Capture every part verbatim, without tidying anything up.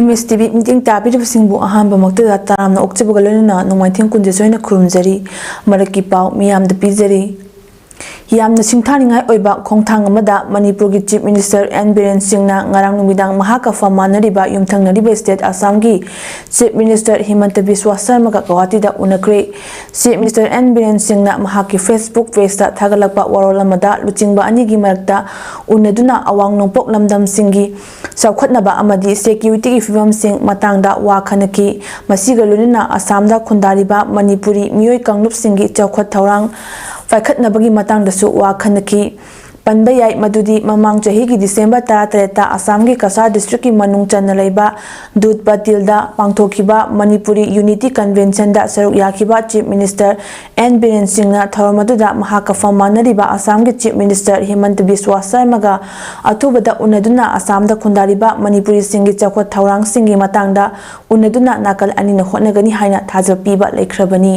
ꯃꯤꯁ T V ꯃꯤꯠꯌꯦꯡ ꯇꯥꯕꯤꯔꯤꯕꯁꯤꯡꯕꯨ ꯑꯍꯥꯟꯕꯃꯛꯇꯗ ꯇꯔꯥꯝꯅ ꯑꯣꯛꯆꯕꯒ ꯂꯣꯏꯅꯅ ꯅꯣꯡꯃꯥꯏꯊꯦꯝ ꯀꯨꯟꯖꯦꯁꯣꯏꯅ ꯈꯨꯔꯨꯝꯖꯔꯤ꯫ ꯃꯔꯛꯀꯤ ꯄꯥꯎ ꯃꯤꯌꯥꯝꯗ ꯄꯤꯖꯔꯤ꯫ ꯌꯥꯝꯅ ꯁꯤꯡꯊꯥꯅꯤꯡꯉꯥꯏ ꯑꯣꯏꯕ ꯈꯣꯡꯊꯥꯡ ꯑꯃꯗ ꯃꯅꯤꯄꯨꯔꯒꯤ Chief Minister ꯑꯦꯟ ꯕꯤꯔꯦꯟ ꯁꯤꯡꯅ ꯉꯔꯥꯡ ꯅꯨꯃꯤꯗꯥꯡ ꯃꯍꯥꯛꯀ ꯐꯝ ꯃꯥꯟꯅꯔꯤꯕ ꯌꯨꯝꯊꯪꯅꯔꯤꯕ state ꯑꯁꯥꯝꯒꯤ Chief Minister ꯍꯤꯃꯟꯇ ꯕꯤꯁ꯭ꯋꯥ ꯁꯔꯃꯒ ꯒꯧꯍꯥꯇꯤꯗ ꯎꯅꯈ꯭ꯔꯦ꯫ Chief Minister ꯑꯦꯟ ꯕꯤꯔꯦꯟ ꯁꯤꯡꯅ ꯃꯍꯥꯛꯀꯤ Facebook pageꯇ ꯊꯥꯒꯠꯂꯛꯄ ꯋꯥꯔꯣꯜ ꯑꯃꯗ ꯂꯨꯆꯤꯡꯕ ꯑꯅꯤꯒꯤ ꯃꯔꯛꯇ ꯎꯅꯗꯨꯅ ꯑꯋꯥꯡ ꯅꯣꯡꯄꯣꯛ ꯂꯝꯗꯝꯁꯤꯡꯒꯤ ꯆꯥꯎꯈꯠꯅꯕ ꯑꯃꯗꯤ securityꯒꯤ ꯐꯤꯕꯝꯁꯤꯡ ꯃꯇꯥꯡꯗ ꯋꯥ ꯈꯟꯅꯈꯤ꯫ ꯃꯁꯤꯒ ꯂꯣꯏꯅꯅ ꯑꯁꯥꯝꯗ ꯈꯨꯟꯗꯥꯔꯤꯕ ꯃꯅꯤꯄꯨꯔꯤ ꯃꯤꯑꯣꯏ ꯀꯥꯡꯂꯨꯞꯁꯤꯡꯒꯤ ꯆꯥꯎꯈꯠ ꯊꯧꯔꯥꯡ ꯄꯥꯏꯈꯠꯅꯕꯒꯤ ꯃꯇꯥꯡꯗꯁꯨ ꯋꯥ ꯈꯟꯅꯈꯤ꯫ ꯄꯟꯕ ꯌꯥꯏ ꯃꯗꯨꯗꯤ ꯃꯃꯥꯡ ꯆꯍꯤꯒꯤ December ꯇꯔꯥꯇꯔꯦꯠꯇ ꯑꯁꯥꯝꯒꯤ ꯀꯁꯥꯔ districtꯀꯤ ꯃꯅꯨꯡ ꯆꯟꯅ ꯂꯩꯕ ꯗꯨꯙ ꯄꯥꯇꯤꯜꯗ ꯄꯥꯡꯊꯣꯛꯈꯤꯕ ꯃꯅꯤꯄꯨꯔꯤ Unity Conventionꯗ ꯁꯔꯨꯛ ꯌꯥꯈꯤꯕ Chief Minister ꯑꯦꯟ ꯕꯤꯔꯦꯟ ꯁꯤꯡꯅ ꯊꯧꯔꯝ ꯑꯗꯨꯗ ꯃꯍꯥꯛꯀ ꯐꯝ ꯃꯥꯟꯅꯔꯤꯕ ꯑꯁꯥꯝꯒꯤ Chief Minister ꯍꯤꯃꯟꯇ ꯕꯤꯁ꯭ꯋꯥ ꯁꯔꯃꯒ ꯑꯊꯨꯕꯗ ꯎꯅꯗꯨꯅ ꯑꯁꯥꯝꯗ ꯈꯨꯟꯗꯥꯔꯤꯕ ꯃꯅꯤꯄꯨꯔꯤꯁꯤꯡꯒꯤ ꯆꯥꯎꯈꯠ ꯊꯧꯔꯥꯡꯁꯤꯡꯒꯤ ꯃꯇꯥꯡꯗ ꯎꯅꯗꯨꯅ ꯅꯥꯀꯜ ꯑꯅꯤꯅ ꯍꯣꯠꯅꯒꯅꯤ ꯍꯥꯏꯅ ꯊꯥꯖꯕ ꯄꯤꯕ ꯂꯩꯈ꯭ꯔꯕꯅꯤ꯫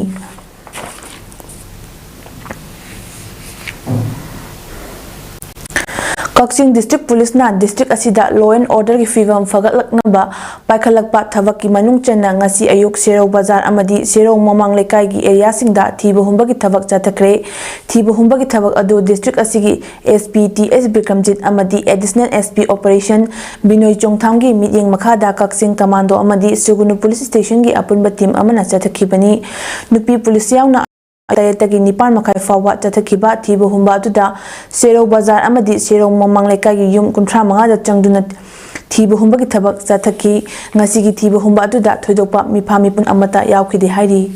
ꯀꯛꯆꯤꯡ District Policeꯅ district ꯑꯁꯤꯗ law and orderꯒꯤ ꯐꯤꯕꯝ ꯐꯒꯠꯂꯛꯅꯕ ꯄꯥꯏꯈꯠꯂꯛꯄ ꯊꯕꯛꯀꯤ ꯃꯅꯨꯡ ꯆꯟꯅ ꯉꯁꯤ ꯑꯌꯨꯛ ꯁꯦꯔꯧ ꯕꯖꯥꯔ ꯑꯃꯗꯤ ꯁꯦꯔꯧ ꯃꯃꯥꯡ ꯂꯩꯀꯥꯏꯒꯤ areaꯁꯤꯡꯗ ꯊꯤꯕ ꯍꯨꯝꯕꯒꯤ ꯊꯕꯛ ꯆꯠꯊꯈ꯭ꯔꯦ꯫ ꯊꯤꯕ ꯍꯨꯝꯕꯒꯤ ꯊꯕꯛ ꯑꯗꯨ district ꯑꯁꯤꯒꯤ SP ꯇꯤ ꯑꯦꯁ ꯕꯤꯀ꯭ꯔꯝꯖꯤꯠ ꯑꯃꯗꯤ Additional SP Operation ꯕꯤꯅꯣꯏ ꯆꯣꯡꯊꯥꯝꯒꯤ ꯃꯤꯠꯌꯦꯡ ꯃꯈꯥꯗ ꯀꯛꯆꯤꯡ Commando ꯑꯃꯗꯤ ꯁꯨꯒꯨꯅꯨ Police Stationꯒꯤ ꯑꯄꯨꯟꯕ team ꯑꯃꯅ ꯆꯠꯊꯈꯤꯕꯅꯤ꯫ ꯅꯨꯄꯤ police ꯌꯥꯎꯅ ꯇꯔꯦꯠꯇꯒꯤ ꯅꯤꯄꯥꯟ ꯃꯈꯥꯏ ꯐꯥꯎꯕ ꯆꯠꯊꯈꯤꯕ ꯊꯤꯕ ꯍꯨꯝꯕ ꯑꯗꯨꯗ ꯁꯦꯔꯧ ꯕꯖꯥꯔ ꯑꯃꯗꯤ ꯁꯦꯔꯧ ꯃꯃꯥꯡ ꯂꯩꯀꯥꯏꯒꯤ ꯌꯨꯝ ꯀꯨꯟꯊ꯭ꯔꯥ ꯃꯉꯥꯗ ꯆꯪꯗꯨꯅ ꯊꯤꯕ ꯍꯨꯝꯕꯒꯤ ꯊꯕꯛ ꯆꯠꯊꯈꯤ꯫ ꯉꯁꯤꯒꯤ ꯊꯤꯕ ꯍꯨꯝꯕ ꯑꯗꯨꯗ ꯊꯣꯏꯗꯣꯛꯄ ꯃꯤꯐꯥ ꯃꯤꯄꯨꯟ ꯑꯃꯠꯇ ꯌꯥꯎꯈꯤꯗꯦ ꯍꯥꯏꯔꯤ꯫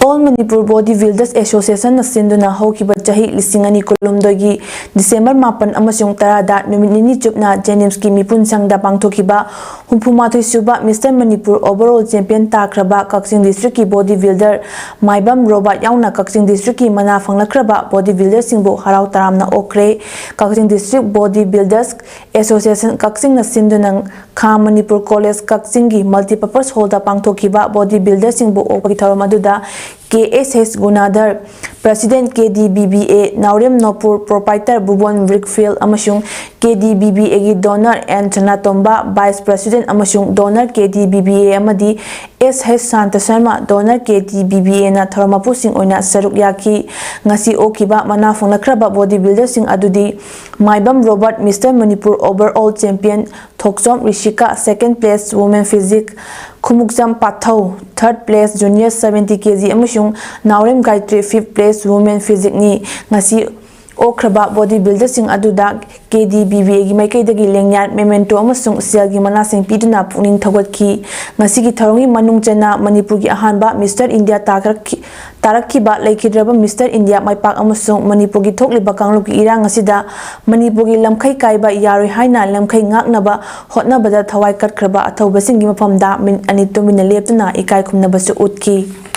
All Manipur Body Builders Associationꯅ ꯁꯤꯟꯗꯨꯅ ꯍꯧꯈꯤꯕ ꯆꯍꯤ ꯂꯤꯁꯤꯡ ꯑꯅꯤ ꯀꯨꯟꯍꯨꯝꯗꯣꯏꯒꯤ December ꯃꯥꯄꯟ ꯑꯃꯁꯨꯡ ꯇꯔꯥꯗ ꯅꯨꯃꯤꯠ ꯅꯤꯅꯤ ꯆꯨꯞꯅ JNIMSꯀꯤ ꯃꯤꯄꯨꯟ ꯁꯪꯗ ꯄꯥꯡꯊꯣꯛꯈꯤꯕ ꯍꯨꯝꯐꯨ ꯃꯥꯊꯣꯏ ꯁꯨꯕ Mister Manipur Overall Champion ꯇꯥꯈ꯭ꯔꯕ ꯀꯛꯆꯤꯡ districtꯀꯤ body builder ꯃꯥꯏꯕꯝ ꯔꯣꯕꯥꯔꯠ ꯌꯥꯎꯅ ꯀꯛꯆꯤꯡ districtꯀꯤ ꯃꯅꯥ ꯐꯪꯂꯛꯈ꯭ꯔꯕ body builderꯁꯤꯡꯕꯨ ꯍꯔꯥꯎ ꯇꯔꯥꯝꯅ ꯑꯣꯛꯈ꯭ꯔꯦ꯫ ꯀꯛꯆꯤꯡ District Body Builders Association ꯀꯛꯆꯤꯡꯅ ꯁꯤꯟꯗꯨꯅ ꯈꯥ ꯃꯅꯤꯄꯨꯔ College ꯀꯛꯆꯤꯡꯒꯤ multipurpose hallꯗ ꯄꯥꯡꯊꯣꯛꯈꯤꯕ body builderꯁꯤꯡꯕꯨ ꯑꯣꯛꯄꯒꯤ ꯊꯧꯔꯝ ꯑꯗꯨꯗ K S H Gunadhar, President K D B B A, Naorem Nopur, Proprietor Bhuban Brickfield ꯑꯃꯁꯨꯡ K D B B A ꯒꯤ Donor N Chanatomba, Vice President ꯑꯃꯁꯨꯡ Donor K D B B A ꯑꯃꯗꯤ S H Santa Sharma, Donor K D B B A ꯅ ꯊꯧꯔꯝ ꯃꯄꯨꯁꯤꯡ ꯑꯣꯏꯅ ꯁꯔꯨꯛ ꯌꯥꯈꯤ꯫ ꯉꯁꯤ ꯑꯣꯛꯈꯤꯕ ꯃꯅꯥ ꯐꯪꯂꯛꯈ꯭ꯔꯕ body builder ꯁꯤꯡ ꯑꯗꯨꯗꯤ Maibam Robert, Mister Manipur Overall Champion, Thokchom Rishika, second place Women Physique, Khumukcham Pathou, third place Junior seventy K G ꯑꯃꯁꯨꯡ ꯅꯥꯎꯔꯦꯝ ꯒꯥꯌꯇ꯭ꯔꯤ, fifth place Women Physique ꯅꯤ꯫ ꯉꯁꯤ ꯑꯣꯛꯈ꯭ꯔꯕ body builder ꯁꯤꯡ ꯑꯗꯨꯗ K D B B A ꯒꯤ ꯃꯥꯏꯀꯩꯗꯒꯤ ꯂꯦꯡꯌꯥꯟ, memento ꯑꯃꯁꯨꯡ ꯁꯦꯜꯒꯤ ꯃꯅꯥꯁꯤꯡ ꯄꯤꯗꯨꯅ ꯄꯨꯛꯅꯤꯡ ꯊꯧꯒꯠꯈꯤ꯫ ꯉꯁꯤꯒꯤ ꯊꯧꯔꯝꯒꯤ ꯃꯅꯨꯡ ꯆꯟꯅ ꯃꯅꯤꯄꯨꯔꯒꯤ ꯑꯍꯥꯟꯕ Mister India ꯇꯥꯔꯛꯈꯤ-, ꯇꯥꯔꯛꯈꯤꯕ ꯂꯩꯈꯤꯗ꯭ꯔꯕ Mister India ꯃꯥꯏꯄꯥꯛ ꯑꯃꯁꯨꯡ ꯃꯅꯤꯄꯨꯔꯒꯤ ꯊꯣꯛꯂꯤꯕ ꯀꯥꯡꯂꯨꯞꯀꯤ ꯏꯔꯥꯡ ꯑꯁꯤꯗ ꯃꯅꯤꯄꯨꯔꯒꯤ ꯂꯝꯈꯩ ꯀꯥꯏꯕ ꯌꯥꯔꯣꯏ ꯍꯥꯏꯅ ꯂꯝꯈꯩ ꯉꯥꯛꯅꯕ ꯍꯣꯠꯅꯕꯗ ꯊꯋꯥꯏ ꯀꯠꯈ꯭ꯔꯕ ꯑꯊꯧꯕꯁꯤꯡꯒꯤ ꯃꯐꯝꯗ ꯃꯤꯠ ꯑꯅꯤ ꯇꯨꯃꯤꯟꯅ ꯂꯦꯞꯇꯨꯅ ꯏꯀꯥꯏ ꯈꯨꯝꯅꯕꯁꯨ ꯎꯠꯈꯤ꯫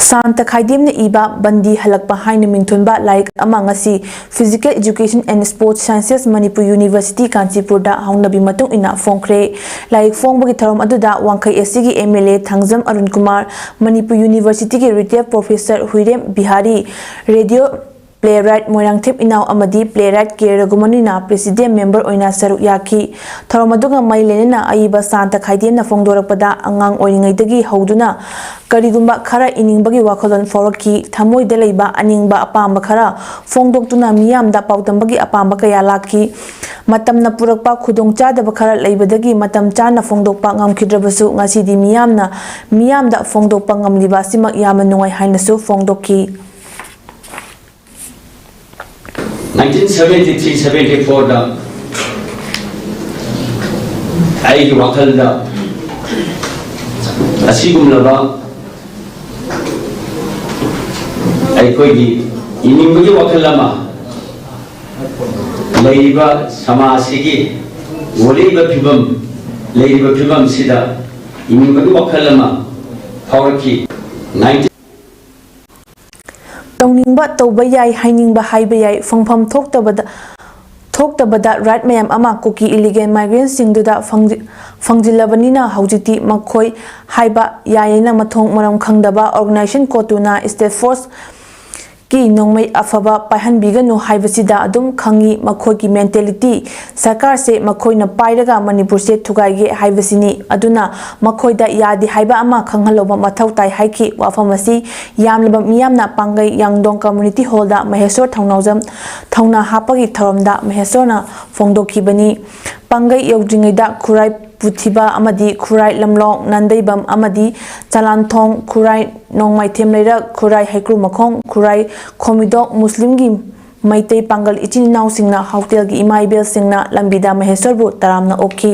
ꯁꯥꯟꯇ ꯈꯥꯏꯗꯦꯝꯅ ꯏꯕ ꯕꯟꯗꯤ ꯍꯜꯂꯛꯄ ꯍꯥꯏꯅ ꯃꯤꯡꯊꯣꯟꯕ ꯂꯥꯏꯔꯤꯛ ꯑꯃ ꯉꯁꯤ Physical Education and Sports Sciences Manipur University ꯀꯥꯟꯆꯤꯄꯨꯔꯗ ꯍꯧꯅꯕꯤ ꯃꯇꯨꯡ ꯏꯟꯅ ꯐꯣꯡꯈ꯭ꯔꯦ꯫ ꯂꯥꯏꯔꯤꯛ ꯐꯣꯡꯕꯒꯤ ꯊꯧꯔꯝ ꯑꯗꯨꯗ ꯋꯥꯡꯈꯩ S C ꯒꯤ M L A Thangjam Arun Kumar, Manipur University ꯒꯤ retired professor ꯍꯨꯏꯔꯦꯝ Bihari, radio playwright Moirangthem ꯏꯅꯥꯎ ꯑꯃꯗꯤ playwright K ꯔꯘꯨꯃꯅꯤꯅ president member ꯑꯣꯏꯅ ꯁꯔꯨꯛ ꯌꯥꯈꯤ꯫ ꯊꯧꯔꯝ ꯑꯗꯨꯒ ꯃꯔꯤ ꯂꯩꯅꯅ ꯑꯏꯕ ꯁꯥꯟꯇ ꯈꯥꯏꯗꯦꯝꯅ ꯐꯣꯡꯗꯣꯔꯛꯄꯗ ꯑꯉꯥꯡ ꯑꯣꯏꯔꯤꯉꯩꯗꯒꯤ ꯍꯧꯗꯨꯅ ꯀꯔꯤꯒꯨꯝꯕ ꯈꯔ ꯏꯅꯤꯡꯕꯒꯤ ꯋꯥꯈꯜꯂꯣꯟ ꯐꯥꯎꯔꯛꯈꯤ꯫ ꯊꯃꯣꯏꯗ ꯂꯩꯕ ꯑꯅꯤꯡꯕ ꯑꯄꯥꯝꯕ ꯈꯔ ꯐꯣꯡꯗꯣꯛꯇꯨꯅ ꯃꯤꯌꯥꯝꯗ ꯄꯥꯎꯗꯝꯕꯒꯤ ꯑꯄꯥꯝꯕ ꯀꯌꯥ ꯂꯥꯛꯈꯤ꯫ ꯃꯇꯝꯅ ꯄꯨꯔꯛꯄ ꯈꯨꯗꯣꯡꯆꯥꯗꯕ ꯈꯔ ꯂꯩꯕꯗꯒꯤ ꯃꯇꯝ ꯆꯥꯅ ꯐꯣꯡꯗꯣꯛꯄ ꯉꯝꯈꯤꯗ꯭ꯔꯕꯁꯨ ꯉꯁꯤꯗꯤ ꯃꯤꯌꯥꯝꯅ, ꯃꯤꯌꯥꯝꯗ ꯐꯣꯡꯗꯣꯛꯄ ꯉꯝꯂꯤꯕ ꯑꯁꯤꯃꯛ ꯌꯥꯝꯅ ꯅꯨꯡꯉꯥꯏ ꯍꯥꯏꯅꯁꯨ ꯐꯣꯡꯗꯣꯛꯈꯤ꯫ Nineteen seventy three seventy four ꯗ ꯑꯩꯒꯤ ꯋꯥꯈꯜꯗ ꯑꯁꯤꯒꯨꯝꯂꯕ ꯑꯩꯈꯣꯏꯒꯤ ꯏꯅꯤꯡꯕꯒꯤ ꯋꯥꯈꯜ ꯑꯃ ꯂꯩꯔꯤꯕ ꯁꯃꯥꯖꯁꯤꯒꯤ ꯍꯧꯔꯛꯂꯤꯕ ꯐꯤꯕꯝ, ꯂꯩꯔꯤꯕ ꯐꯤꯕꯝꯁꯤꯗ ꯏꯅꯤꯡꯕꯒꯤ ꯋꯥꯈꯜ ꯑꯃ ꯐꯥꯎꯔꯛꯈꯤ꯫ Nineteen ꯇꯧꯅꯤꯡꯕ ꯇꯧꯕ ꯌꯥꯏ, ꯍꯥꯏꯅꯤꯡꯕ ꯍꯥꯏꯕ ꯌꯥꯏ, ꯐꯪꯐꯝ ꯊꯣꯛꯇꯕꯗ, ꯊꯣꯛꯇꯕꯗ right ꯃꯌꯥꯝ ꯑꯃ ꯀꯨꯀꯤ illegal migrantꯁꯤꯡꯗꯨꯗ ꯐꯪꯖꯤ-, ꯐꯪꯖꯤꯜꯂꯕꯅꯤꯅ ꯍꯧꯖꯤꯛꯇꯤ ꯃꯈꯣꯏ ꯍꯥꯏꯕ ꯌꯥꯏꯌꯦꯅ ꯃꯊꯣꯡ ꯃꯔꯝ ꯈꯪꯗꯕ organization ꯀꯣꯇꯨꯅ state force ꯀꯤ ꯅꯣꯡꯃꯩ ꯑꯐꯕ ꯄꯥꯏꯍꯟꯕꯤꯒꯅꯨ ꯍꯥꯏꯕꯁꯤꯗ ꯑꯗꯨꯝ ꯈꯪꯉꯤ꯫ ꯃꯈꯣꯏꯒꯤ mentality, ꯁꯔꯀꯥꯔꯁꯦ ꯃꯈꯣꯏꯅ ꯄꯥꯏꯔꯒ ꯃꯅꯤꯄꯨꯔꯁꯦ ꯊꯨꯒꯥꯏꯒꯦ ꯍꯥꯏꯕꯁꯤꯅꯤ꯫ ꯑꯗꯨꯅ ꯃꯈꯣꯏꯗ ꯌꯥꯗꯦ ꯍꯥꯏꯕ ꯑꯃ ꯈꯪꯍꯜꯍꯧꯕ ꯃꯊꯧ ꯇꯥꯏ ꯍꯥꯏꯈꯤ꯫ ꯋꯥꯐꯝ ꯑꯁꯤ ꯌꯥꯝꯂꯕ ꯃꯤꯌꯥꯝꯅ ꯄꯥꯡꯒꯩ ꯌꯥꯡꯗꯣꯡ community hallꯗ ꯃꯍꯦꯁꯣꯔ ꯊꯧꯅꯥꯎꯖꯝ ꯊꯧꯅꯥ ꯍꯥꯞꯄꯒꯤ ꯊꯧꯔꯝꯗ ꯃꯍꯦꯁꯣꯔꯅ ꯐꯣꯡꯗꯣꯛꯈꯤꯕꯅꯤ꯫ ꯄꯥꯡꯒꯩ ꯌꯧꯗ꯭ꯔꯤꯉꯩꯗ ꯈꯨꯔꯥꯏ ꯄꯨꯊꯤꯕ ꯑꯃꯗꯤ ꯈꯨꯔꯥꯏ ꯂꯝꯂꯣꯡ, ꯅꯥꯟꯗꯩꯕꯝ ꯑꯃꯗꯤ ꯆꯂꯥꯟꯊꯣꯡ, ꯈꯨꯔꯥꯏ ꯅꯣꯡꯃꯥꯏꯊꯦꯝ ꯂꯩꯔꯛ, ꯈꯨꯔꯥꯏ ꯍꯩꯀ꯭ꯔꯨ ꯃꯈꯣꯡ, ꯈꯨꯔꯥꯏ ꯈꯣꯃꯤꯗꯣꯛ ꯃꯨꯁꯂꯤꯝꯒꯤ ꯃꯩꯇꯩ ꯄꯥꯡꯒꯜ ꯏꯆꯤꯟ ꯏꯅꯥꯎꯁꯤꯡꯅ ꯍꯣꯇꯦꯜꯒꯤ ꯏꯃꯥ ꯏꯕꯦꯜꯁꯤꯡꯅ ꯂꯝꯕꯤꯗ ꯃꯍꯦꯁꯣꯔꯕꯨ ꯇꯔꯥꯝꯅ ꯑꯣꯛꯈꯤ꯫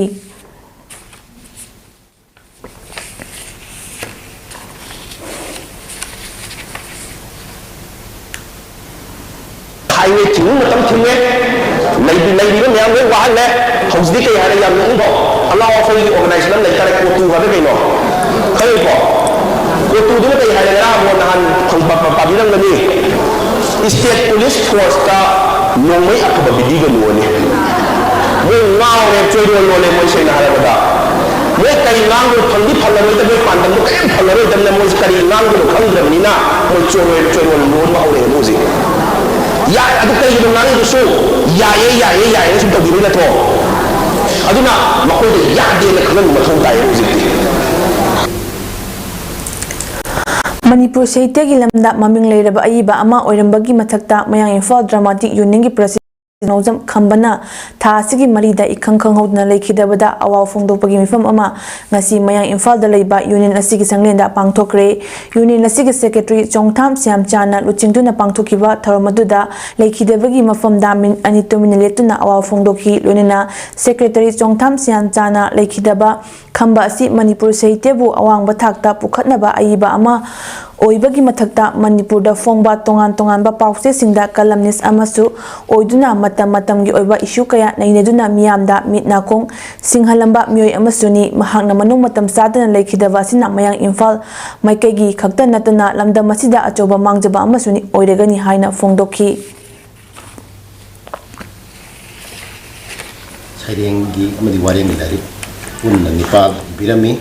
Highway ꯊꯤꯡꯕ ꯃꯇꯝ ꯊꯤꯡꯉꯦ, ꯂꯩ-, ꯂꯩꯔꯤꯕ ꯃꯌꯥꯝ ꯂꯣꯏ ꯋꯥꯍꯜꯂꯦ꯫ ꯍꯧꯖꯤꯛꯇꯤ ꯀꯩ ꯍꯥꯏꯔꯦ? ꯌꯥꯝ ꯅꯣꯛꯅꯤꯡꯕ, ꯑꯉꯥꯎ ꯑꯐꯩꯒꯤ organization ꯑꯃ ꯂꯩꯇꯥꯔꯦ, ꯀꯣꯇꯨ ꯍꯥꯏꯕ ꯀꯩꯅꯣ? ꯈꯪꯉꯤꯀꯣ? ꯀꯣꯇꯨꯗꯨꯅ ꯀꯩ ꯍꯥꯏꯔꯦ? ꯉꯔꯥꯡ ꯑꯃꯨꯛ ꯅꯍꯥꯟ ꯐꯪ-, ꯄ-, ꯄ-, ꯄꯥꯕꯤꯔꯝꯒꯅꯤ꯫ State Police Forceꯇ ꯅꯣꯡꯃꯩ ꯑꯐꯕ ꯄꯤꯕꯤꯒꯅꯨꯅꯦ꯫ ꯃꯣꯏ ꯉꯥꯎꯔꯦ, ꯆꯣꯏꯔꯣꯜ ꯂꯣꯜꯂꯦ ꯃꯣꯏ, ꯁꯦꯡꯅ ꯍꯥꯏꯔꯕꯗ꯫ ꯃꯣꯏ ꯀꯔꯤ ꯉꯥꯡꯗꯣꯏꯅꯣ? ꯐꯪꯗꯤ ꯐꯪꯉꯔꯣꯏꯗ, ꯃꯣꯏ ꯄꯥꯟꯗꯝꯗꯣ ꯀꯔꯤꯝ ꯐꯪꯉꯔꯣꯏꯗꯕꯅꯤꯅ ꯃꯣꯏꯁꯦ ꯀꯔꯤ ꯉꯥꯡꯗꯣꯏꯅꯣ ꯈꯪꯗ꯭ꯔꯕꯅꯤꯅ ꯃꯣꯏ ꯆꯣꯏꯔꯣꯜ, ꯆꯣꯏꯔꯣꯜ ꯂꯣꯟꯕ ꯍꯧꯔꯛꯑꯦꯕ ꯍꯧꯖꯤꯛ꯫ ꯌꯥꯏ, ꯑꯗꯨ ꯀꯩꯒꯤꯅꯣ ꯉꯥꯡꯉꯤꯗꯨꯁꯨ? ꯌꯥꯏꯌꯦ, ꯌꯥꯏꯌꯦ, ꯌꯥꯏꯌꯦꯅ ꯁꯨꯝ ꯇꯧꯕꯤꯕꯩ ꯅꯠꯇ꯭ꯔꯣ? ꯑꯗꯨꯅ ꯃꯈꯣꯏꯗ ꯌꯥꯗꯦꯅ ꯈꯪꯍꯟꯕ ꯃꯊꯧ ꯇꯥꯏꯌꯦ ꯍꯧꯖꯤꯛꯇꯤ꯫ ꯃꯅꯤꯄꯨꯔ ꯁꯥꯍꯤꯇ꯭ꯌꯒꯤ ꯂꯝꯗ ꯃꯃꯤꯡ ꯂꯩꯔꯕ ꯑꯏꯕ ꯑꯃ ꯑꯣꯏꯔꯝꯕꯒꯤ ꯃꯊꯛꯇ ꯃꯌꯥꯡ ꯏꯝꯐꯥꯜ Dramatic Unionꯒꯤ President ꯅꯥꯎꯖꯝ ꯈꯝꯕꯅ ꯊꯥ ꯑꯁꯤꯒꯤ ꯃꯔꯤꯗ ꯏꯈꯪ ꯈꯪꯍꯧꯗꯅ ꯂꯩꯈꯤꯗꯕꯗ ꯑꯋꯥꯕ ꯐꯣꯡꯗꯣꯛꯄꯒꯤ ꯃꯤꯐꯝ ꯑꯃ ꯉꯁꯤ ꯃꯌꯥꯡ ꯏꯝꯐꯥꯜꯗ ꯂꯩꯕ Union ꯑꯁꯤꯒꯤ ꯁꯪꯂꯦꯟꯗ ꯄꯥꯡꯊꯣꯛꯈ꯭ꯔꯦ꯫ Union ꯑꯁꯤꯒꯤ Secretary ꯆꯣꯡꯊꯥꯝ ꯁ꯭ꯌꯥꯝꯆꯥꯅ ꯂꯨꯆꯤꯡꯗꯨꯅ ꯄꯥꯡꯊꯣꯛꯈꯤꯕ ꯊꯧꯔꯝ ꯑꯗꯨꯗ ꯂꯩꯈꯤꯗꯕꯒꯤ ꯃꯐꯝꯗ ꯃꯤꯅꯤꯠ ꯑꯅꯤ ꯇꯨꯃꯤꯟꯅ ꯂꯦꯞꯇꯨꯅ ꯑꯋꯥꯕ ꯐꯣꯡꯗꯣꯛꯈꯤ꯫ ꯂꯣꯏꯅꯅ Secretary ꯆꯣꯡꯊꯥꯝ ꯁ꯭ꯌꯥꯝꯆꯥꯅ ꯂꯩꯈꯤꯗꯕ ꯈꯝꯕ ꯑꯁꯤ ꯃꯅꯤꯄꯨꯔ ꯁꯥꯍꯤꯇ꯭ꯌꯕꯨ ꯑꯋꯥꯡꯕ ꯊꯥꯛꯇ ꯄꯨꯈꯠꯅꯕ ꯑꯏꯕ ꯑꯃ ꯑꯣꯏꯕꯒꯤ ꯃꯊꯛꯇ ꯃꯅꯤꯄꯨꯔꯗ ꯐꯣꯡꯕ ꯇꯣꯉꯥꯟ ꯇꯣꯉꯥꯟꯕ ꯄꯥꯎꯆꯦꯁꯤꯡꯗ columnist ꯑꯃꯁꯨ ꯑꯣꯏꯗꯨꯅ ꯃꯇꯝ ꯃꯇꯝꯒꯤ ꯑꯣꯏꯕ issue ꯀꯌꯥ ꯅꯩꯅꯗꯨꯅ ꯃꯤꯌꯥꯝꯗ ꯃꯤꯠ ꯅꯥꯀꯣꯡ ꯁꯤꯡꯍꯜꯂꯝꯕ ꯃꯤꯑꯣꯏ ꯑꯃꯁꯨꯅꯤ꯫ ꯃꯍꯥꯛꯅ ꯃꯅꯨꯡ ꯃꯇꯝ ꯆꯥꯗꯅ ꯂꯩꯈꯤꯗꯕ ꯑꯁꯤꯅ ꯃꯌꯥꯡ ꯏꯝꯐꯥꯜ ꯃꯥꯏꯀꯩꯒꯤ ꯈꯛꯇ ꯅꯠꯇꯅ ꯂꯝꯗꯝ ꯑꯁꯤꯗ ꯑꯆꯧꯕ ꯃꯥꯡꯖꯕ ꯑꯃꯁꯨꯅꯤ ꯑꯣꯏꯔꯒꯅꯤ ꯍꯥꯏꯅ ꯐꯣꯡꯗꯣꯛꯈꯤ꯫ ꯁꯩꯔꯦꯡꯒꯤ ꯑꯃꯗꯤ ꯋꯥꯔꯦꯡꯒꯤ ꯂꯥꯏꯔꯤꯛ ꯄꯨꯟꯅ ꯅꯤꯄꯥꯜ ꯏꯕꯤꯔꯝꯃꯤ꯫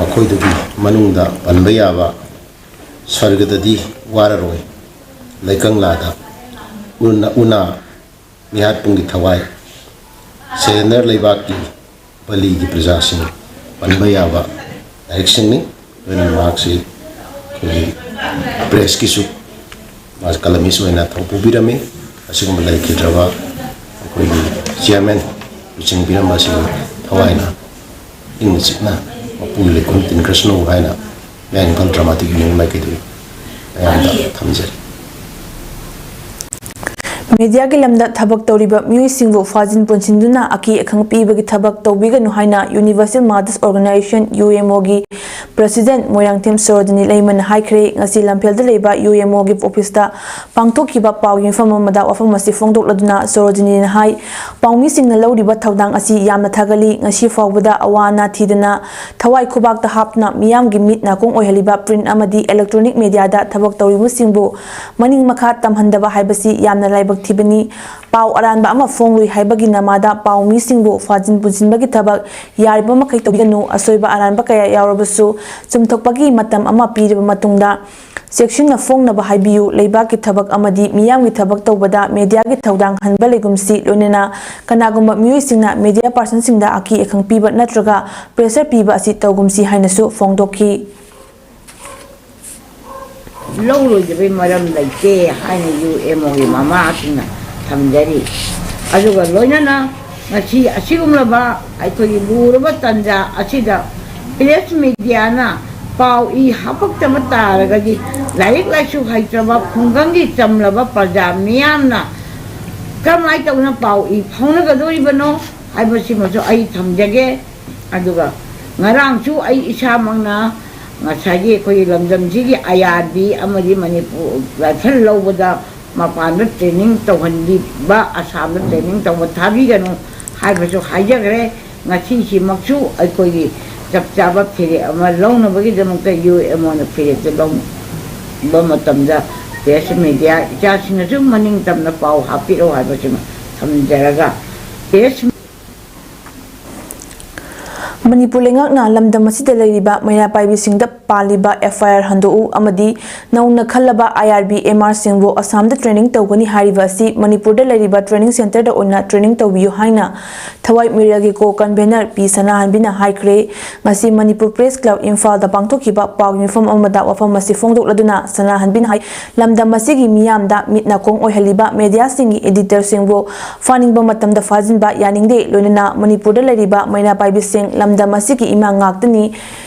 ꯃꯈꯣꯏꯗꯨꯒꯤ ꯃꯅꯨꯡꯗ ꯄꯟꯕ ꯌꯥꯕ "ꯁ꯭ꯋꯔꯒꯗꯗꯤ ꯋꯥꯔꯔꯣꯏ", "ꯂꯩꯀꯪꯂꯥꯗ ꯎꯅ ꯎꯅ", "ꯃꯤꯍꯥꯠꯄꯨꯡꯒꯤ ꯊꯋꯥꯏ", "ꯁꯦꯔꯦꯟꯗꯔ ꯂꯩꯕꯥꯛꯀꯤ ꯕꯂꯤꯒꯤ ꯄ꯭ꯔꯖꯥꯁꯤꯡ" ꯄꯟꯕ ꯌꯥꯕ ꯂꯥꯏꯔꯤꯛꯁꯤꯡꯅꯤ꯫ ꯂꯣꯏꯅꯅ ꯃꯍꯥꯛꯁꯤ ꯑꯩꯈꯣꯏꯒꯤ ꯄ꯭ꯔꯦꯁꯀꯤꯁꯨ ꯃꯥꯁꯤ ꯀꯂꯃꯤꯁ ꯑꯣꯏꯅ ꯊꯧ ꯄꯨꯕꯤꯔꯝꯃꯤ꯫ ꯑꯁꯤꯒꯨꯝꯕ ꯂꯩꯈꯤꯗ꯭ꯔꯕ ꯑꯩꯈꯣꯏꯒꯤ ꯆꯤꯌꯥꯔꯃꯦꯟ ꯂꯨꯆꯤꯡꯕꯤꯔꯝꯕꯁꯤꯡ ꯊꯋꯥꯏꯅ ꯏꯪꯅ ꯆꯤꯛꯅ ꯃꯄꯨꯒꯤ ꯂꯩꯈꯣꯝ ꯇꯤꯟꯈ꯭ꯔꯁꯅꯨ ꯍꯥꯏꯅ ꯃꯌꯥꯡ ꯏꯝꯐꯥꯜ ꯗ꯭ꯔꯃꯥꯇꯤꯛ ꯌꯨꯅꯤꯌꯟ ꯃꯥꯏꯀꯩꯗꯒꯤ ꯃꯌꯥꯝꯗ ꯊꯝꯖꯔꯤ꯫ ꯃꯦꯗꯤꯌꯥꯒꯤ ꯂꯝꯗ ꯊꯕꯛ ꯇꯧꯔꯤꯕ ꯃꯤꯑꯣꯏꯁꯤꯡꯕꯨ ꯐꯥꯖꯤꯟ ꯄꯨꯟꯁꯤꯟꯗꯨꯅ ꯑꯀꯤ ꯑꯈꯪ ꯄꯤꯕꯒꯤ ꯊꯕꯛ ꯇꯧꯕꯤꯒꯅꯨ ꯍꯥꯏꯅ Universal Mothers Organisation, U M O, ꯒꯤ ꯄ꯭ꯔꯁꯤꯗꯦꯟꯠ ꯃꯣꯏꯔꯥꯡꯊꯦꯝ ꯁꯣꯔꯣꯖꯤꯅꯤ ꯂꯩꯃꯅ ꯍꯥꯏꯈ꯭ꯔꯦ꯫ ꯉꯁꯤ ꯂꯝꯐꯦꯜꯗ ꯂꯩꯕ U M O ꯒꯤ ꯑꯣꯐꯤꯁꯇ ꯄꯥꯡꯊꯣꯛꯈꯤꯕ ꯄꯥꯎꯒꯤ ꯃꯤꯐꯝ ꯑꯃꯗ ꯋꯥꯐꯝ ꯑꯁꯤ ꯐꯣꯡꯗꯣꯛꯂꯗꯨꯅ ꯁꯣꯔꯣꯖꯤꯅꯤꯅ ꯍꯥꯏ, ꯄꯥꯎꯃꯤꯁꯤꯡꯅ ꯂꯧꯔꯤꯕ ꯊꯧꯗꯥꯡ ꯑꯁꯤ ꯌꯥꯝꯅ ꯊꯥꯒꯠꯂꯤ꯫ ꯉꯁꯤ ꯐꯥꯎꯕꯗ ꯑꯋꯥ ꯑꯅꯥ ꯊꯤꯗꯅ ꯊꯋꯥꯏ ꯈꯨꯕꯥꯛꯇ ꯍꯥꯞꯇꯨꯅ ꯃꯤꯌꯥꯝꯒꯤ ꯃꯤꯠ ꯅꯥꯀꯣꯡ ꯑꯣꯏꯍꯜꯂꯤꯕ ꯄ꯭ꯔꯤꯟꯠ ꯑꯃꯗꯤ ꯏꯂꯦꯛꯇ꯭ꯔꯣꯅꯤꯛ ꯃꯦꯗꯤꯌꯥꯗ ꯊꯕꯛ ꯇꯧꯔꯤꯕꯁꯤꯡꯕꯨ ꯃꯅꯤꯡ ꯃꯈꯥ ꯇꯝꯍꯟꯗꯕ ꯍꯥꯏꯕꯁꯤ ꯌꯥꯝꯅ ꯂꯥꯏꯕꯛ ꯊꯤꯕꯅꯤ꯫ ꯄꯥꯎ ꯑꯔꯥꯟꯕ ꯑꯃ ꯐꯣꯡꯂꯨꯏ ꯍꯥꯏꯕꯒꯤ ꯅꯃꯥꯗ ꯄꯥꯎ ꯃꯤꯁꯤꯡꯕꯨ ꯐꯥꯖꯤꯟ ꯄꯨꯟꯁꯤꯟꯕꯒꯤ ꯊꯕꯛ ꯌꯥꯔꯤꯕ ꯃꯈꯩ ꯇꯧꯕꯤꯒꯅꯨ꯫ ꯑꯁꯣꯏꯕ ꯑꯔꯥꯟꯕ ꯀꯌꯥ ꯌꯥꯎꯔꯕꯁꯨ ꯆꯨꯝꯊꯣꯛꯄꯒꯤ ꯃꯇꯝ ꯑꯃ ꯄꯤꯔꯕ ꯃꯇꯨꯡꯗ ꯆꯦꯛꯁꯤꯟꯅ ꯐꯣꯡꯅꯕ ꯍꯥꯏꯕꯤꯌꯨ꯫ ꯂꯩꯕꯥꯛꯀꯤ ꯊꯕꯛ ꯑꯃꯗꯤ ꯃꯤꯌꯥꯝꯒꯤ ꯊꯕꯛ ꯇꯧꯕꯗ ꯃꯦꯗꯤꯌꯥꯒꯤ ꯊꯧꯗꯥꯡ ꯍꯟꯕ ꯂꯩꯒꯨꯝꯁꯤ, ꯂꯣꯏꯅꯅ ꯀꯅꯥꯒꯨꯝꯕ ꯃꯤꯑꯣꯏꯁꯤꯡꯅ ꯃꯦꯗꯤꯌꯥ ꯄꯥꯔꯁꯟꯁꯤꯡꯗ ꯑꯀꯤ ꯑꯈꯪ ꯄꯤꯕ ꯅꯠꯇ꯭ꯔꯒ ꯄ꯭ꯔꯦꯁꯔ ꯄꯤꯕ ꯑꯁꯤ ꯇꯧꯒꯨꯝꯁꯤ ꯍꯥꯏꯅꯁꯨ ꯐꯣꯡꯗꯣꯛꯈꯤ꯫ ꯂꯧꯔꯣꯏꯗꯕꯩ ꯃꯔꯝ ꯂꯩꯇꯦ ꯍꯥꯏꯅ ꯌꯨ ꯑꯦꯝ ꯑꯣꯒꯤ ꯃꯃꯥꯁꯤꯡꯅ ꯊꯝꯖꯔꯤ꯫ ꯑꯗꯨꯒ ꯂꯣꯏꯅꯅ ꯉꯁꯤ ꯑꯁꯤꯒꯨꯝꯂꯕ ꯑꯩꯈꯣꯏꯒꯤ ꯂꯨꯔꯕ ꯇꯟꯖꯥ ꯑꯁꯤꯗ ꯄ꯭ꯔꯦꯁ ꯃꯦꯗꯤꯌꯥꯅ ꯄꯥꯎ ꯏ ꯍꯥꯄꯛꯇꯕ ꯇꯥꯔꯒꯗꯤ ꯂꯥꯏꯔꯤꯛ ꯂꯥꯏꯁꯨ ꯍꯩꯇ꯭ꯔꯕ ꯈꯨꯡꯒꯪꯒꯤ ꯆꯝꯂꯕ ꯄ꯭ꯔꯖꯥ ꯃꯤꯌꯥꯝꯅ ꯀꯔꯝꯍꯥꯏꯅ ꯇꯧꯗꯅ ꯄꯥꯎ ꯏ ꯐꯥꯎꯅꯒꯗꯧꯔꯤꯕꯅꯣ ꯍꯥꯏꯕꯁꯤꯃꯁꯨ ꯑꯩ ꯊꯝꯖꯒꯦ꯫ ꯑꯗꯨꯒ ꯉꯔꯥꯡꯁꯨ ꯑꯩ ꯏꯁꯥꯃꯛꯅ ꯉꯁꯥꯏꯒꯤ ꯑꯩꯈꯣꯏꯒꯤ ꯂꯝꯗꯝꯁꯤꯒꯤ ꯑꯥꯏ ꯑꯥꯔ ꯕꯤ ꯑꯃꯗꯤ ꯃꯅꯤꯄꯨꯔ ꯔꯥꯏꯐꯜ ꯂꯧꯕꯗ ꯃꯄꯥꯟꯗ ꯇ꯭ꯔꯦꯅꯤꯡ ꯇꯧꯍꯟꯕꯤꯕ, ꯑꯁꯥꯝꯗ ꯇ꯭ꯔꯦꯅꯤꯡ ꯇꯧꯕ ꯊꯥꯕꯤꯒꯅꯨ ꯍꯥꯏꯕꯁꯨ ꯍꯥꯏꯖꯈ꯭ꯔꯦ꯫ ꯉꯁꯤꯁꯤꯃꯛꯁꯨ ꯑꯩꯈꯣꯏꯒꯤ ꯆꯞ ꯆꯥꯕ ꯐꯤꯔꯦꯞ ꯑꯃ ꯂꯧꯅꯕꯒꯤꯗꯃꯛꯇ ꯌꯨ ꯑꯦꯝ ꯑꯣꯅ ꯐꯤꯔꯦꯞꯇ ꯂꯧꯕ ꯃꯇꯝꯗ ꯄ꯭ꯔꯦꯁ ꯃꯦꯗꯤꯌꯥ ꯏꯆꯥꯁꯤꯡꯅꯁꯨ ꯃꯅꯤꯡ ꯇꯝꯅ ꯄꯥꯎ ꯍꯥꯞꯄꯤꯔꯛꯎ ꯍꯥꯏꯕꯁꯤꯃ ꯊꯝꯖꯔꯒ, ꯃꯅꯤꯄꯨꯔ ꯂꯩꯉꯥꯛꯅ ꯂꯝꯗꯝ ꯑꯁꯤꯗ ꯂꯩꯔꯤꯕ ꯃꯩꯔꯥ ꯄꯥꯏꯕꯤꯁꯤꯡꯗ ꯄꯥꯜꯂꯤꯕ ꯑꯦꯐ ꯑꯥꯏ ꯑꯥꯔ ꯍꯟꯗꯣꯛꯎ ꯑꯃꯗꯤ ꯅꯧꯅ ꯈꯜꯂꯕ ꯑꯥꯏ ꯑꯥꯔ ꯕꯤ ꯑꯦꯝ ꯑꯥꯔꯁꯤꯡꯕꯨ ꯑꯁꯥꯝꯗ ꯇ꯭ꯔꯦꯅꯤꯡ ꯇꯧꯒꯅꯤ ꯍꯥꯏꯔꯤꯕ ꯑꯁꯤ ꯃꯅꯤꯄꯨꯔꯗ ꯂꯩꯔꯤꯕ ꯇ꯭ꯔꯦꯅꯤꯡ ꯁꯦꯟꯇꯔꯗ ꯑꯣꯏꯅ ꯇ꯭ꯔꯦꯅꯤꯡ ꯇꯧꯕꯤꯌꯨ ꯍꯥꯏꯅ ꯊꯋꯥꯏ ꯃꯤꯔꯥꯒꯤ ꯀꯣ ꯀꯟꯚꯦꯅꯔ ꯄꯤ ꯁꯅꯥꯍꯟꯕꯤꯅ ꯍꯥꯏꯈ꯭ꯔꯦ꯫ ꯉꯁꯤ ꯃꯅꯤꯄꯨꯔ ꯄ꯭ꯔꯦꯁ ꯀ꯭ꯂꯕ ꯏꯝꯐꯥꯜꯗ ꯄꯥꯡꯊꯣꯛꯈꯤꯕ ꯄꯥꯎꯒꯤ ꯃꯤꯐꯝ ꯑꯃꯗ ꯋꯥꯐꯝ ꯑꯁꯤ ꯐꯣꯡꯗꯣꯛꯂꯗꯨꯅ ꯁꯅꯥꯍꯟꯕꯤꯅ ꯍꯥꯏ, ꯂꯝꯗꯝ ꯑꯁꯤꯒꯤ ꯃꯤꯌꯥꯝꯗ ꯃꯤꯠ ꯅꯥꯀꯣꯡ ꯑꯣꯏꯍꯜꯂꯤꯕ ꯃꯦꯗꯤꯌꯥꯁꯤꯡꯒꯤ ꯑꯦꯗꯤꯇꯔꯁꯤꯡꯕꯨ ꯐꯥꯅꯤꯡꯕ ꯃꯇꯝꯗ ꯐꯥꯖꯤꯟꯕ ꯌꯥꯅꯤꯡꯗꯦ, ꯂꯣꯏꯅꯅ ꯃꯅꯤꯄꯨꯔꯗ ꯂꯩꯔꯤꯕ ꯃꯩꯔꯥ ꯄꯥꯏꯕꯤꯁꯤꯡ ꯂꯝꯗꯝ ꯑꯁꯤꯒꯤ ꯏꯃꯥ ꯉꯥꯛꯇꯅꯤ꯫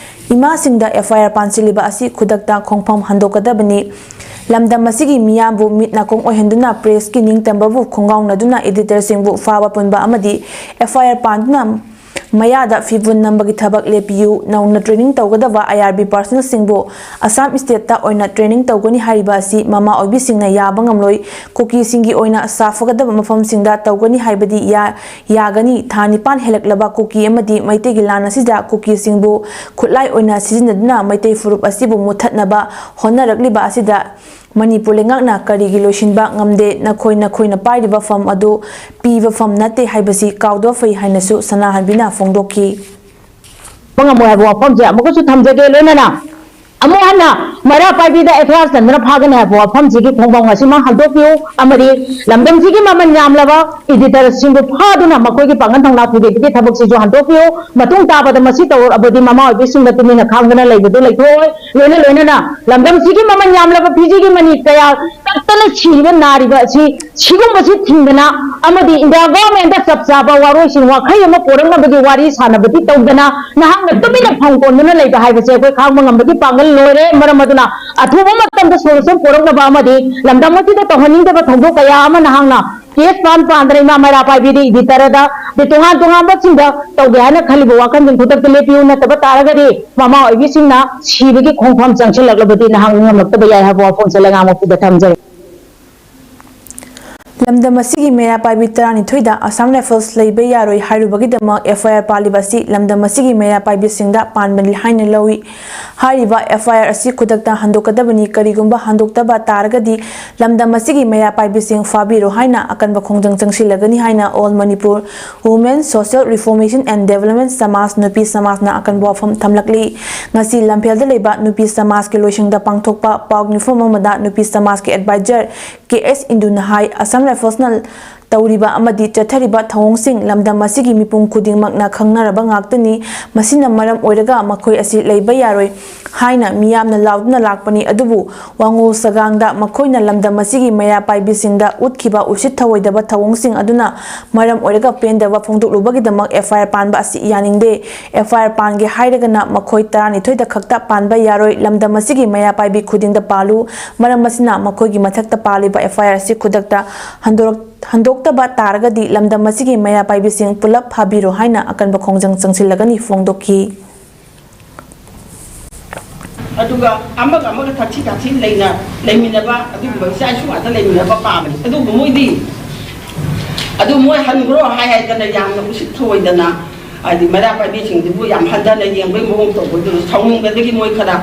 ꯏꯃꯥꯁꯤꯡꯗ ꯑꯦꯐ ꯑꯥꯏ ꯑꯥꯔ ꯄꯥꯟꯁꯤꯜꯂꯤꯕ ꯑꯁꯤ ꯈꯨꯗꯛꯇ ꯈꯣꯡꯐꯝ ꯍꯟꯗꯣꯛꯀꯗꯕꯅꯤ꯫ ꯂꯝꯗꯝ ꯑꯁꯤꯒꯤ ꯃꯤꯌꯥꯝꯕꯨ ꯃꯤꯠ ꯅꯥꯀꯣꯡ ꯑꯣꯏꯍꯟꯗꯨꯅ ꯄ꯭ꯔꯦꯁꯀꯤ ꯅꯤꯡꯇꯝꯕꯕꯨ ꯈꯣꯡꯒꯥꯎꯅꯗꯨꯅ ꯑꯦꯗꯤꯇꯔꯁꯤꯡꯕꯨ ꯐꯥꯕ ꯄꯨꯟꯕ ꯑꯃꯗꯤ ꯑꯦꯐ ꯑꯥꯏ ꯑꯥꯔ ꯄꯥꯟꯗꯨꯅ ꯃꯌꯥꯗ ꯐꯤꯕꯨꯟ ꯅꯝꯕꯒꯤ ꯊꯕꯛ ꯂꯦꯞꯄꯤꯌꯨ꯫ ꯅꯧꯅ ꯇ꯭ꯔꯦꯅꯤꯡ ꯇꯧꯒꯗꯕ ꯑꯥꯏ ꯑꯥꯔ ꯕꯤ ꯄꯥꯔꯁꯅꯦꯜꯁꯤꯡꯕꯨ ꯑꯁꯥꯝ ꯁ꯭ꯇꯦꯠꯇ ꯑꯣꯏꯅ ꯇ꯭ꯔꯦꯅꯤꯡ ꯇꯧꯒꯅꯤ ꯍꯥꯏꯔꯤꯕ ꯑꯁꯤ ꯃꯃꯥ ꯑꯣꯏꯕꯤꯁꯤꯡꯅ ꯌꯥꯕ ꯉꯝꯂꯣꯏ꯫ ꯀꯨꯀꯤꯁꯤꯡꯒꯤ ꯑꯣꯏꯅ ꯁꯥꯐꯒꯗꯕ ꯃꯐꯝꯁꯤꯡꯗ ꯇꯧꯒꯅꯤ ꯍꯥꯏꯕꯗꯤ ꯌꯥ-, ꯌꯥꯒꯅꯤ꯫ ꯊꯥ ꯅꯤꯄꯥꯟ ꯍꯦꯜꯂꯛꯂꯕ ꯀꯨꯀꯤ ꯑꯃꯗꯤ ꯃꯩꯇꯩꯒꯤ ꯂꯥꯟ ꯑꯁꯤꯗ ꯀꯨꯀꯤꯁꯤꯡꯕꯨ ꯈꯨꯠꯂꯥꯏ ꯑꯣꯏꯅ ꯁꯤꯖꯤꯟꯅꯗꯨꯅ ꯃꯩꯇꯩ ꯐꯨꯔꯨꯞ ꯑꯁꯤꯕꯨ ꯃꯨꯠꯊꯠꯅꯕ ꯍꯣꯠꯅꯔꯛꯂꯤꯕ ꯑꯁꯤꯗ ꯃꯅꯤꯄꯨꯔ ꯂꯩꯉꯥꯛꯅ ꯀꯔꯤꯒꯤ ꯂꯣꯏꯁꯤꯟꯕ ꯉꯝꯗꯦ? ꯅꯈꯣꯏ ꯅꯈꯣꯏꯅ ꯄꯥꯏꯔꯤꯕ ꯐꯝ ꯑꯗꯨ ꯄꯤꯕ ꯐꯝ ꯅꯠꯇꯦ ꯍꯥꯏꯕꯁꯤ ꯀꯥꯎꯗꯕ ꯐꯩ ꯍꯥꯏꯅꯁꯨ ꯁꯅꯥꯍꯟꯕꯤꯅ ꯐꯣꯡꯗꯣꯛꯈꯤ꯫ ꯉꯝꯃꯣꯏ ꯍꯥꯏꯕ ꯋꯥꯐꯝꯁꯦ ꯑꯃꯨꯛꯀꯁꯨ ꯊꯝꯖꯒꯦ꯫ ꯂꯣꯏꯅꯅ ꯑꯃꯨꯛ ꯍꯟꯅ ꯃꯩꯔꯥ ꯄꯥꯏꯕꯤꯗ ꯑꯦꯐ ꯑꯥꯏ ꯑꯥꯔ ꯆꯟꯗꯨꯅ ꯐꯥꯒꯅꯤ ꯍꯥꯏꯕ ꯋꯥꯐꯝꯁꯤꯒꯤ ꯈꯣꯡꯕꯥꯎ ꯉꯁꯤꯃꯛ ꯍꯟꯗꯣꯛꯄꯤꯌꯨ ꯑꯃꯗꯤ ꯂꯝꯗꯝꯁꯤꯒꯤ ꯃꯃꯜ ꯌꯥꯝꯂꯕ ꯑꯦꯗꯤꯇꯔꯁꯤꯡꯕꯨ ꯐꯥꯗꯨꯅ ꯃꯈꯣꯏꯒꯤ ꯄꯥꯡꯒꯜ ꯊꯧꯅꯥ ꯐꯨꯗꯦꯠꯄꯒꯤ ꯊꯕꯛꯁꯤꯁꯨ ꯍꯟꯗꯣꯛꯄꯤꯌꯨ꯫ ꯃꯇꯨꯡ ꯇꯥꯕꯗ ꯃꯁꯤ ꯇꯧꯔꯛꯑꯕꯗꯤ ꯃꯃꯥ ꯑꯣꯏꯕꯤꯁꯤꯡꯅ ꯇꯨꯃꯤꯟꯅ ꯈꯥꯡꯗꯅ ꯂꯩꯕꯗꯨ ꯂꯩꯊꯣꯛꯑꯣꯏ꯫ ꯂꯣꯏꯅ ꯂꯣꯏꯅꯅ ꯂꯝꯗꯝꯁꯤꯒꯤ ꯃꯃꯜ ꯌꯥꯝꯂꯕ ꯐꯤꯖꯤꯒꯤ ꯃꯅꯤ ꯀꯌꯥ ꯀꯛꯇꯅ ꯁꯤꯔꯤꯕ ꯅꯥꯔꯤꯕ ꯑꯁꯤ ꯁꯤꯒꯨꯝꯕꯁꯤ ꯊꯤꯡꯗꯅ ꯑꯃꯗꯤ ꯏꯟꯗꯤꯌꯥ ꯒꯣꯔꯃꯦꯟꯗ ꯆꯞ ꯆꯥꯕ ꯋꯥꯔꯣꯏꯁꯤꯟ ꯋꯥꯈꯩ ꯑꯃ ꯄꯣꯔꯛꯅꯕꯒꯤ ꯋꯥꯔꯤ ꯁꯥꯟꯅꯕꯗꯤ ꯇꯧꯗꯅ ꯅꯍꯥꯛꯅ ꯇꯨꯃꯤꯟꯅ ꯐꯝ ꯀꯣꯟꯗꯨꯅ ꯂꯩꯕ ꯍꯥꯏꯕꯁꯦ ꯑꯩꯈꯣꯏ ꯈꯥꯡꯕ ꯉꯝꯕꯒꯤ ꯄꯥꯡꯒꯜ ꯂꯣꯏꯔꯦ꯫ ꯃꯔꯝ ꯑꯗꯨꯅ ꯑꯊꯨꯕ ꯃꯇꯝꯗ solution ꯄꯨꯔꯛꯅꯕ ꯑꯃꯗꯤ ꯂꯝꯗꯝ ꯑꯁꯤꯗ ꯇꯧꯍꯟꯅꯤꯡꯗꯕ ꯊꯧꯗꯣꯛ ꯀꯌꯥ ꯑꯃ ꯅꯍꯥꯛꯅ case ꯄꯥꯟ ꯄꯥꯟꯗꯅ ꯏꯃꯥ ꯃꯩꯔꯥ ꯄꯥꯏꯕꯤꯗꯤ ꯏꯗꯤꯇꯔꯗ ꯑꯗꯩ ꯇꯣꯉꯥꯟ ꯇꯣꯉꯥꯟꯕꯁꯤꯡꯗ ꯇꯧꯒꯦ ꯍꯥꯏꯅ ꯈꯜꯂꯤꯕ ꯋꯥꯈꯜꯁꯤꯡ ꯈꯨꯗꯛꯇ ꯂꯦꯞꯄꯤꯌꯨ꯫ ꯅꯠꯇꯕ ꯇꯥꯔꯒꯗꯤ ꯃꯃꯥ ꯑꯣꯏꯕꯤꯁꯤꯡꯅ ꯁꯤꯕꯒꯤ ꯈꯣꯡꯐꯝ ꯆꯪꯁꯤꯜꯂꯛꯂꯕꯗꯤ ꯅꯍꯥꯛ ꯉꯝꯂꯛꯇꯕ ꯌꯥꯏ ꯍꯥꯏꯕ ꯋꯥꯐꯝꯁꯦ ꯂꯩꯉꯥꯛ ꯃꯄꯨꯗ ꯊꯝꯖꯔꯤ꯫ ꯂꯝꯗꯝ ꯑꯁꯤꯒꯤ ꯃꯩꯔꯥ ꯄꯥꯏꯕꯤ ꯇꯔꯥꯅꯤꯊꯣꯏꯗ Assam Rifles ꯂꯩꯕ ꯌꯥꯔꯣꯏ ꯍꯥꯏꯔꯨꯕꯒꯤꯗꯃꯛ F I R ꯄꯥꯜꯂꯤꯕ ꯑꯁꯤ ꯂꯝꯗꯝ ꯑꯁꯤꯒꯤ ꯃꯩꯔꯥ ꯄꯥꯏꯕꯤꯁꯤꯡꯗ ꯄꯥꯟꯕꯅꯤ ꯍꯥꯏꯅ ꯂꯧꯏ꯫ ꯍꯥꯏꯔꯤꯕ F I R ꯑꯁꯤ ꯈꯨꯗꯛꯇ ꯍꯟꯗꯣꯛꯀꯗꯕꯅꯤ, ꯀꯔꯤꯒꯨꯝꯕ ꯍꯟꯗꯣꯛꯇꯕ ꯇꯥꯔꯒꯗꯤ ꯂꯝꯗꯝ ꯑꯁꯤꯒꯤ ꯃꯩꯔꯥ ꯄꯥꯏꯕꯤꯁꯤꯡ ꯐꯥꯕꯤꯔꯣ ꯍꯥꯏꯅ ꯑꯀꯟꯕ ꯈꯣꯡꯖꯪ ꯆꯪꯁꯤꯜꯂꯒꯅꯤ ꯍꯥꯏꯅ All Manipur Women Social Reformation and Development ꯁꯃꯥꯖ, ꯅꯨꯄꯤ ꯁꯃꯥꯖꯅ ꯑꯀꯟꯕ ꯋꯥꯐꯝ ꯊꯝꯂꯛꯂꯤ꯫ ꯉꯁꯤ ꯂꯝꯐꯦꯜꯗ ꯂꯩꯕ ꯅꯨꯄꯤ ꯁꯃꯥꯖꯀꯤ ꯂꯣꯏꯁꯪꯗ ꯄꯥꯡꯊꯣꯛꯄ ꯄꯥꯎ ꯃꯤꯐꯝ ꯑꯃꯗ ꯅꯨꯄꯤ ꯁꯃꯥꯖꯀꯤ advisor K S ꯏꯟꯗꯨꯅ ꯍꯥꯏ, Assam Riflesꯅ ꯇꯧꯔꯤꯕ ꯑꯃꯗꯤ ꯆꯠꯊꯔꯤꯕ ꯊꯧꯑꯣꯡꯁꯤꯡ ꯂꯝꯗꯝ ꯑꯁꯤꯒꯤ ꯃꯤꯄꯨꯝ ꯈꯨꯗꯤꯡꯃꯛꯅ ꯈꯪꯅꯔꯕ ꯉꯥꯛꯇꯅꯤ꯫ ꯃꯁꯤꯅ ꯃꯔꯝ ꯑꯣꯏꯔꯒ ꯃꯈꯣꯏ ꯑꯁꯤ ꯂꯩꯕ ꯌꯥꯔꯣꯏ ꯍꯥꯏꯅ ꯃꯤꯌꯥꯝꯅ ꯂꯥꯎꯗꯨꯅ ꯂꯥꯛꯄꯅꯤ꯫ ꯑꯗꯨꯕꯨ ꯋꯥꯉꯣꯜ ꯁꯒꯥꯡꯗ ꯃꯈꯣꯏꯅ ꯂꯝꯗꯝ ꯑꯁꯤꯒꯤ ꯃꯩꯔꯥ ꯄꯥꯏꯕꯤꯁꯤꯡꯗ ꯎꯠꯈꯤꯕ ꯎꯁꯤꯠ ꯊꯑꯣꯏꯗꯕ ꯊꯧꯑꯣꯡꯁꯤꯡ ꯑꯗꯨꯅ ꯃꯔꯝ ꯑꯣꯏꯔꯒ ꯄꯦꯟꯗꯕ ꯐꯣꯡꯗꯣꯛꯂꯨꯕꯒꯤꯗꯃꯛ F I R ꯄꯥꯟꯕ ꯑꯁꯤ ꯌꯥꯅꯤꯡꯗꯦ꯫ F I R ꯄꯥꯟꯒꯦ ꯍꯥꯏꯔꯒꯅ ꯃꯈꯣꯏ ꯇꯔꯥꯅꯤꯊꯣꯏꯗ ꯈꯛꯇ ꯄꯥꯟꯕ ꯌꯥꯔꯣꯏ꯫ ꯂꯝꯗꯝ ꯑꯁꯤꯒꯤ ꯃꯩꯔꯥ ꯄꯥꯏꯕꯤ ꯈꯨꯗꯤꯡꯗ ꯄꯥꯜꯂꯨ꯫ ꯃꯔꯝ ꯑꯁꯤꯅ ꯃꯈꯣꯏꯒꯤ ꯃꯊꯛꯇ ꯄꯥꯜꯂꯤꯕ F I R ꯑꯁꯤ ꯈꯨꯗꯛꯇ ꯍꯟꯗꯣꯔꯛ-, ꯍꯟꯗꯣꯛꯇꯕ ꯇꯥꯔꯒꯗꯤ ꯂꯝꯗꯝ ꯑꯁꯤꯒꯤ ꯃꯩꯔꯥ ꯄꯥꯏꯕꯤꯁꯤꯡ ꯄꯨꯂꯞ ꯐꯥꯕꯤꯔꯣ ꯍꯥꯏꯅ ꯑꯀꯟꯕ ꯈꯣꯡꯖꯪ ꯆꯪꯁꯤꯜꯂꯒꯅꯤ ꯐꯣꯡꯗꯣꯛꯈꯤ꯫ ꯑꯗꯨꯒ ꯑꯃꯒ ꯑꯃꯒ ꯊꯛꯁꯤ ꯈꯥꯁꯤ ꯂꯩꯅ ꯂꯩꯃꯤꯟꯅꯕ ꯑꯗꯨꯒꯨꯝꯕ ꯏꯆꯥ ꯏꯁꯨ ꯉꯥꯛꯇ ꯂꯩꯃꯤꯟꯅꯕ ꯄꯥꯝꯕꯅꯤ꯫ ꯑꯗꯨꯕꯨ ꯃꯣꯏꯗꯤ ꯑꯗꯨ ꯃꯣꯏ ꯍꯟꯈ꯭ꯔꯣ ꯍꯥꯏ ꯍꯥꯏꯗꯅ ꯌꯥꯝꯅ ꯎꯁꯤꯠ ꯊꯑꯣꯏꯗꯅ, ꯍꯥꯏꯗꯤ ꯃꯩꯔꯥ ꯄꯥꯏꯕꯤꯁꯤꯡꯗꯨꯕꯨ ꯌꯥꯝ ꯍꯟꯊꯅ ꯌꯦꯡꯕꯒꯤ ꯃꯑꯣꯡ ꯇꯧꯕꯗꯨꯗ ꯁꯥꯎꯅꯤꯡꯕꯗꯒꯤ ꯃꯣꯏ ꯈꯔ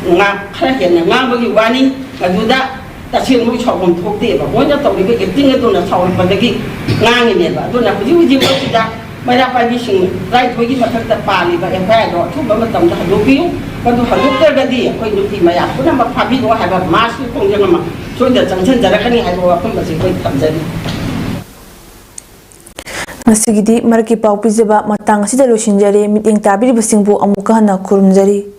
ꯉꯥ-, ꯈꯔ ꯍꯦꯟꯅ ꯉꯥꯡꯕꯒꯤ ꯋꯥꯅꯤ꯫ ꯑꯗꯨꯗ ꯇꯁꯦꯡꯅ ꯃꯣꯏ ꯁꯥꯎꯐꯝ ꯊꯣꯛꯇꯦꯕ꯫ ꯃꯣꯏꯅ ꯇꯧꯔꯤꯕ acting ꯑꯗꯨꯅ ꯁꯥꯎꯔꯛꯄꯗꯒꯤ ꯉꯥꯡꯉꯤꯅꯦꯕ꯫ ꯑꯗꯨꯅ ꯍꯧꯖꯤꯛ ꯍꯧꯖꯤꯛ ꯃꯣꯏꯁꯤꯗ ꯃꯩꯔꯥ ꯄꯥꯏꯕꯤꯁꯤꯡ ꯇꯔꯥꯅꯤꯊꯣꯏꯒꯤ ꯃꯊꯛꯇ ꯄꯥꯜꯂꯤꯕ F I R ꯗꯣ ꯑꯊꯨꯕ ꯃꯇꯝꯗ ꯍꯟꯗꯣꯛꯄꯤꯌꯨ꯫ ꯃꯗꯨ ꯍꯟꯗꯣꯛꯇ꯭ꯔꯒꯗꯤ ꯑꯩꯈꯣꯏ ꯅꯨꯄꯤ ꯃꯌꯥꯝ ꯄꯨꯝꯅꯃꯛ ꯐꯥꯕꯤꯔꯣ ꯍꯥꯏꯕ mass ꯀꯤ ꯈꯣꯡꯖꯪ ꯑꯃ ꯁꯣꯏꯗꯅ ꯆꯪꯁꯤꯟꯖꯔꯛꯀꯅꯤ ꯍꯥꯏꯕ ꯋꯥꯐꯝ ꯑꯁꯤ ꯑꯩꯈꯣꯏ ꯊꯝꯖꯔꯤ꯫ ꯉꯁꯤꯒꯤꯗꯤ ꯃꯔꯛꯀꯤ ꯄꯥꯎ ꯄꯤꯖꯕ ꯃꯇꯥꯡ ꯑꯁꯤꯗ ꯂꯣꯏꯁꯤꯟꯖꯔꯦ꯫ ꯃꯤꯠꯌꯦꯡ ꯇꯥꯕꯤꯔꯤꯕꯁꯤꯡꯕꯨ ꯑꯃꯨꯛꯀ ꯍꯟꯅ ꯈꯨꯔꯨꯝꯖꯔꯤ꯫